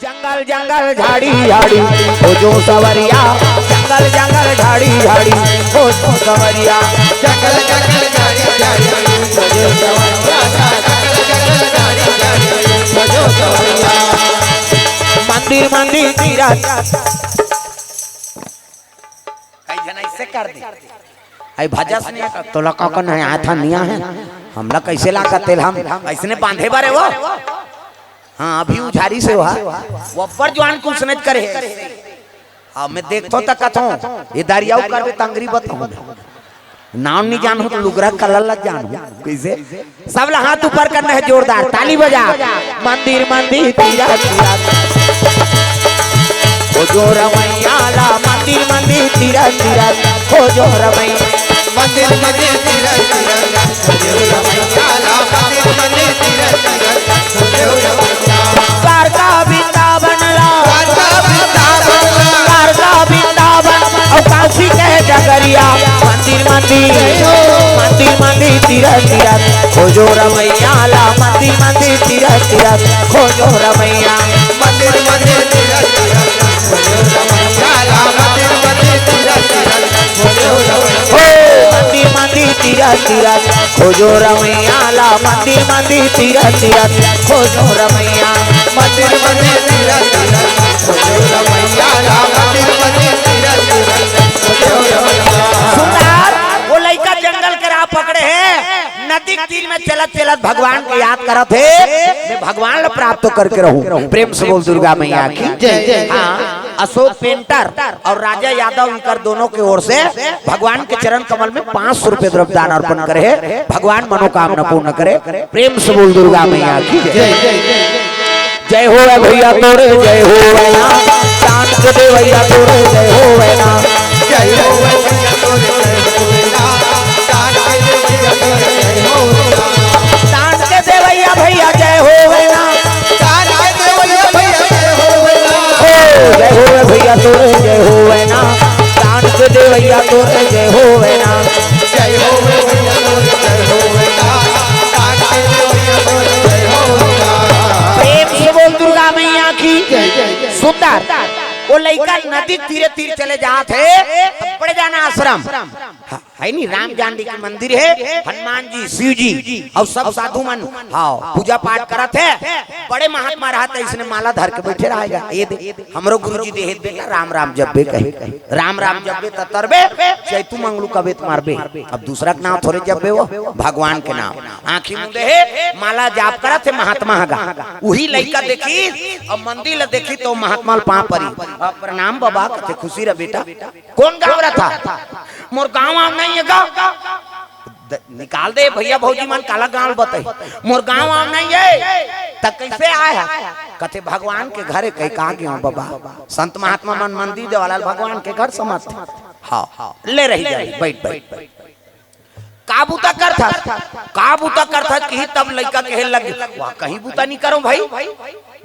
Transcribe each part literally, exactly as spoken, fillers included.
जंगल जंगल झाड़ी झाड़ी खोजो सवरिया, जंगल जंगल झाड़ी झाड़ी खोजो सवरिया। जंगल जंगल झाड़ी झाड़ी खोजो सवरिया, जंगल जंगल झाड़ी झाड़ी खोजो सवरिया। मंदिर मंदिर तीरथ कई झन ऐसे कर दे। आई भजस नहीं है, तोला का का नहीं आया था, नहीं है। हमला कैसे लागत तेल हम ऐसने बांधे बारे वो। हाँ, अभी उझारी से हुआ। वो अब्बर जुआन कुछ नहीं करे है। हाँ, मैं देखतो तक कथो, ये दारियाऊ करबे तंगरी बताऊँ। नाम नहीं जानू तो लुगरा कलर लग जानू। कैसे? सब ला हाथ ऊपर करना है जोरदार, ताली बजा। मंदिर मंदिर तीरथ तीरथ खोजो रमैया ला, मंदिर मंदिर तीरथ तीरथ खोजो रमैया। मंदिर मंदिर तीरथ तीरथ खोजो रमैया ला, मंदिर मंदिर तीरथ तीरथ खोजो रमैया। द्वारका वृंदावन ला, द्वारका वृंदावन ला, द्वारका वृंदावन और काशी के डगरिया। मंदिर मंदिर, मंदिर मंदिर तीरथ तीरथ खोजो रमैया ला, मंदिर मंदिर तीरथ तीरथ खोजो रमैया। मंदिर मंदिर तीरथ तीरथ खोजो रमैया ला, मंदिर मंदिर तीरथ तीरथ खोजो रमैया। हो, मंदिर मंदिर तीरथ तीरथ खोजो रमैया ला, मंदिर मंदिर तीरथ तीरथ खोजो रमैया। मंदिर मंदिर तीरथ तीरथ खोजो रमैया ला, मंदिर मंदिर तीरथ तीरथ खोजो रमैया। सुंदर, वो लइका जंगल के राह पकड़े हे, नदी के तीर में चलत चलत भगवान के याद करत हे, मैं भगवान ला प्राप्त करके रहूं। प्रेम से बोल दुर्गा मैया की जय। हाँ, अशोक पेंटर और राजा यादव इनकर दोनों के ओर से भगवान के चरण कमल में पाँच सौ रुपए द्रव्य दान अर्पण करे हे। भगवान मनोकामना पूर्ण करे। प्रेम से बोल दुर्गा मैया की जय। जय हो ए भैया तोरे जय हो ए ना, दान के देवैया तोरे जय हो ए ना। जय हो ए भैया तोरे जय हो ए ना, दान के देवैया तोरे जय हो ए ना। दान के देवैया भैया जय हो ए ना। दान के देवैया भैया जय हो ए ना। हो, जय हो ए भैया तोरे जय हो ए ना, दान के देवैया तोरे जय हो ए ना। जय हो ए भैया तोरे जय हो ए ना, दान के देवैया तोरे जय हो ए ना। प्रेम से बोल दुर्गा मैया की जय। सुंदर, वो लइका नदी तीरे तीर चले जात हे, तो पड़ जाना आश्रम। हाँ, है नी, राम जानकी के मंदिर हे, हनुमान जी, शिव जी और सब साधु मन, हाँ, पूजा पाठ करत हे। बड़े महात्मा रहत हे, इसने माला धर के बैठे रहेगा। ये दे, हमरो गुरुजी देहे बेटा, राम राम जब्बे कहे, राम राम जब्बे ततरबे, चैतू मंगलू कबे त मारबे। अब दूसरा के नाम थोरे जब्बे, वो भगवान के नाम। आँखी मुंदे हे, माला जाप करत हे महात्मा हगा। उही लइका देखी, अब मंदिर ला देखी तो महात्मा ला पाँव परी। अब प्रणाम बाबा, कथे खुशी रह बेटा। कौन गाँव रहा था? मोर गाँव आम नहीं है गा। द-, निकाल दे भैया भौजी मन काला गाँव बताई। मोर गाँव आम नहीं है, त कैसे आए है? कथे भगवान के घरे कहीं कहाँ गए हो बाबा? संत महात्मा मन मंदिर देवाला भगवान के घर समझते। हाँ, ले रही जा रही, बैठ, बैठ, बैठ। का बूता करथस? का बूता करथस कि तब लइका कहे लग, वाह, कहीं बूता नहीं करो भाई।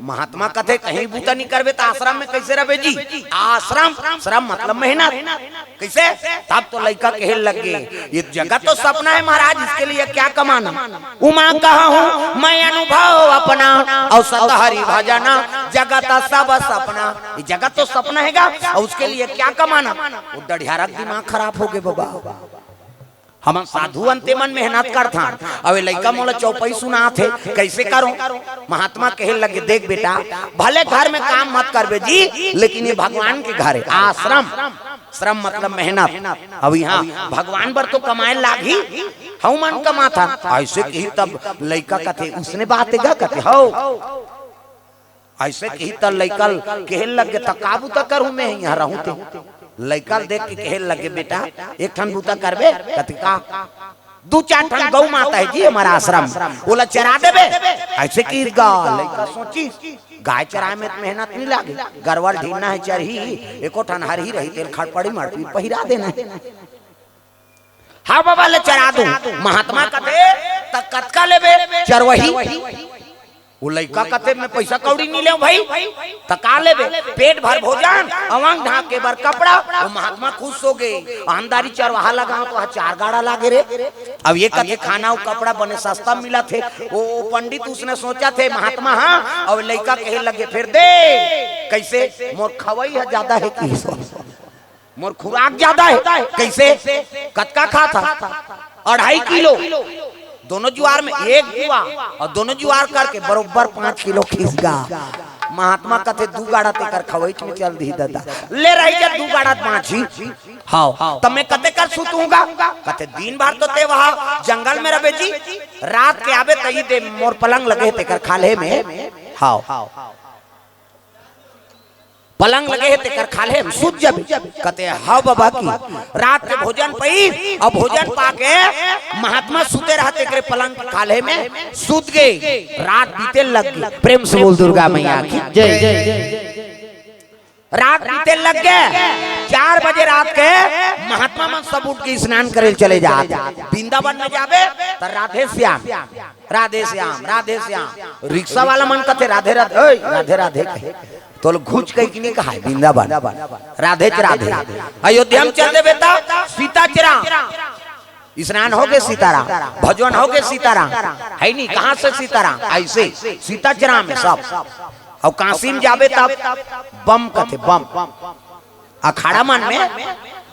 महात्मा कथे, कहीं बूता नहीं करबे त आश्रम में कैसे रहबे जी? आश्रम, श्रम मतलब मेहनत। कैसे? तब तो लइका कहे लग गे, ये जगत तो सपना है महाराज, इसके लिए क्या कमाना? उमा कहा हूँ मैं अनुभव अपना, और सतहरि भजना जगत सब सपना। ये जगत तो सपना है गा, और उसके लिए क्या कमाना? वो डढ़ियारा के दिमाग खराब हो गए बाबा। हमन साधु अंते मन मेहनत करथन, अबे लइका मोला चौपाई सुनात हे, कैसे करो? महात्मा कहे लगे, देख बेटा, भले घर में काम मत करबे जी, लेकिन ये भगवान के घर है, आश्रम, श्रम मतलब मेहनत। अब यहाँ भगवान बर तो कमाए लागही, हम मन कमाथन। ऐसे कही तब लइका कथे, उसने बात है गा कथे, हो। ऐसे कही त लइका ल कहे लगे, "त का बूता करहूँ मैं यहाँ रहूँ ते?" लइका ल देख के कहे लगे, "बेटा, एक ठन बूता करबे?" कथे, "का?" "दू चार ठन गौ माता है जी हमारा आश्रम, ओला चरा देबे?" ऐसे कही गा लइका सोचिस, "गाय चराए में त मेहनत नहीं लागे, गरवा ल ढीलना है चरही, एको ठन हरही रही, तेल खड़पड़ी मड़पी पहिरा देना है।" "हाँ बाबा, ले चरा दूँ।" महात्मा कथे, "त कतका लेबे चरवही?" वो लइका कथे, "मैं पइसा कौड़ी नइ लेंव भई।" "त का लेबे?" "पेट भर भोजन, अवंग ढांके बर कपड़ा।" वो महात्मा खुश होगे। आंधारी चरवाहा लगांव त वहां चार गाड़ा लागे रे। अब ये कथे, "खाना अउ कपड़ा बने सस्ता मिलथे।" वो पंडित उसने सोचथे, महात्मा, हाँ, अउ लइका कहे लगे, "फेर दे।" "कइसे?" "मोर खवई ह जादा हे कि मोर खुराक जादा हे।" "कइसे?" "कतका खाथस?" "अढ़ाई किलो।" दोनों जुआर में एक जुआर अउ दोनों जुआर करके बरोबर पांच किलो खिसगा। महात्मा कथे, "दू गाड़ा तेकर खवईच में चल दिही ददा।" "ले रही जा, दू गाड़ा बांचही।" "हव।" "त मैं कते कर सुतहूं गा?" कथे, "दिन भर तो तें वहां जंगल में रबे जी, रात के आबे त इही दे मोर पलंग लगे हे तेकर खाल्हे में।" "हव।" पलंग लगे हे तेकर खाल्हे में सुत जाबे। कथे, "हव बबा।" कि रात के भोजन पइस अउ भोजन पाके महात्मा सुते रहत तेकरे पलंग के खाल्हे में सुत गे। रात बीते लग गे। प्रेम से बोल दुर्गा मैया की जय। रात बीते लग गे। चार बजे रात के महात्मा मन सब उठ के स्नान करे चले जात। वृंदावन में जाबे त राधे श्याम, राधे श्याम, राधे श्याम। रिक्शा वाला मन कथे, "राधे राधे, ओए, राधे राधे कहे।" तोला घुच कहिके नइ कहाय, वृंदावन, राधेच राधे। अयोध्या में चल देबे त सीताच राम, स्नान होगे सीताराम, भजन होगे सीताराम, हे नी, कहां से सीताराम? अइसे सीताच राम हे सब। अउ काशी में जाबे तब बम कथे, बम। अखाड़ा मन में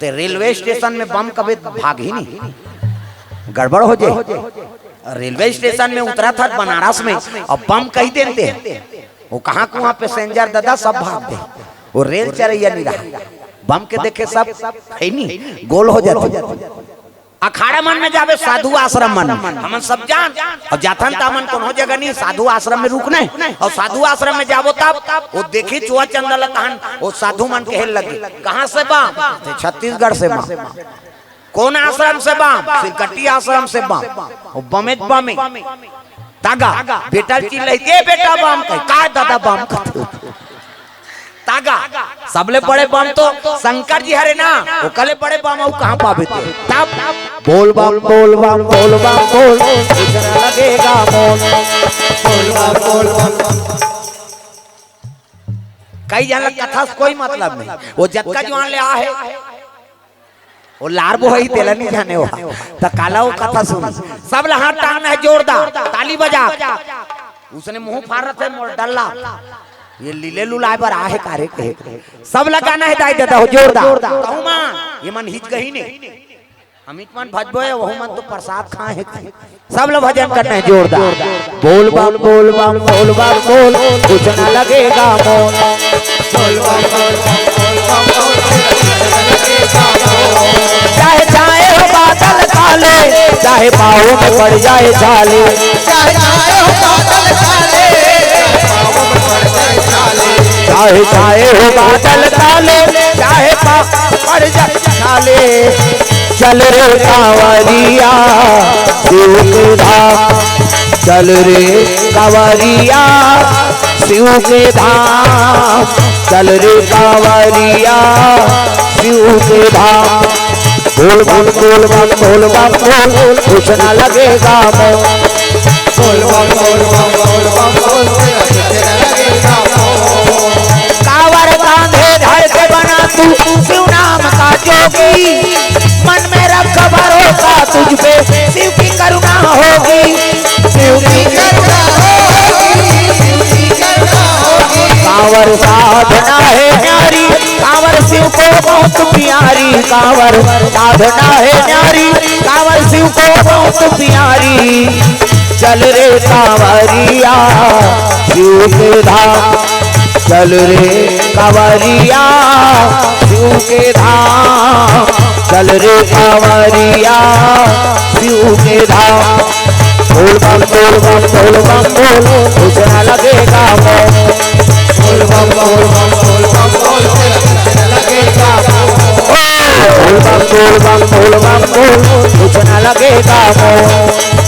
ते रेलवे स्टेशन में बम कबे भागही नी, गड़बड़ हो जाय। रेलवे स्टेशन में उतरत हस बनारस में अउ बम कहि देन ते, वो कहां कुहां पैसेंजर ददा सब भाग दे, वो रेल चरइया नइ रहय। बम के देखे सब, हे नी, गोल हो जाथे। अखाड़ा मन में जाबे, साधु आश्रम मन, हमन सब जान, अउ जाथन त हमन कोनो जगह नइ, साधु आश्रम में रुकन हे, अउ साधु आश्रम में जाबो तब वो देखही चुहा चंदा ल तहन वो साधु मन कहे लगे, "कहां से बा?" "छत्तीसगढ़ से बा।" "कोन आश्रम से बा?" "सिलकट्टी आश्रम से बा।" वो बमेच बमे। त गा, बेटा ल चिल्लाही, "ए बेटा बम कहे, का ददा बम कथे?" त गा, सबले बड़े बम तो शंकर जी हरे ना, ओकर ले बड़े बम अउ कहां पाबे ते? तब बोल बम, बोल बम, बोल बम, बोल, कुछ न लगेगा मोल। बोल बम, बोल बम। कई झन ल कथा से कोई मतलब नहीं, वो जतका जुआर ले आहे, वो लार बोहई तेला नइ जाने हो, त काला वो कथा सुन। सब ल हाथ टांगना हे जोरदार, ताली बजा। उसने मुंह फारत हे मोर डल्ला, ये लीले लुलाय बर आहे का रे कहे। सब ल गाना हे दाई ददा हो जोरदार। कहूं मा, ये मन हिच गही ने। अमित मन भजबो हे, वहू मन तो प्रसाद खाए हे। सब ल भजन करना हे जोरदार। बोल बम, बोल बम, बोल बम, बोल, कुछ न लगेगा मोल। बोल बम, बोल बम, बोल बम, बोल, कुछ न लगेगा मोल। चाहे छाए हो बादल काले, चाहे पाँव में पड़ जाए छाले। चाहे छाए हो बादल काले, चाहे पाँव में पड़ जाए छाले। चाहे छाए हो बादल काले, चाहे पाँव पड़ जाए छाले। चल रे कांवरिया शिव के धाम, चल रे कांवरिया शिव के धाम, चल रे कांवरिया शिव के धाम। बोल बम, बोल बम, बोल बम, बोल, कुछ ना लगेगा मोल। बोल बम, बोल बम, बोल बम, बोल, कुछ ना लगेगा मोल। कांवर कांधे धर के बना तू शिव नाम का जोगी, मन में रख भरोसा तुझ पे, शिव की करुणा होगी। शिव की करुणा होगी, शिव की करुणा होगी। कांवर साधना है न्यारी, कांवर शिव को बहुत प्यारी। कांवर साधना है न्यारी, कांवर शिव को बहुत प्यारी। चल रे कांवरिया शिव के धाम, चल रे कांवरिया शिव के धाम, चल रे कांवरिया शिव के धाम। बोल बम, बोल बम, बोल बम, बोल, कुछ ना लगेगा मोल। बोल बम, बोल बम, बोल बम, बोल, कुछ ना लगेगा मोल। बोल बम, बोल बम, बोल बम, बोल, कुछ ना लगेगा मोल।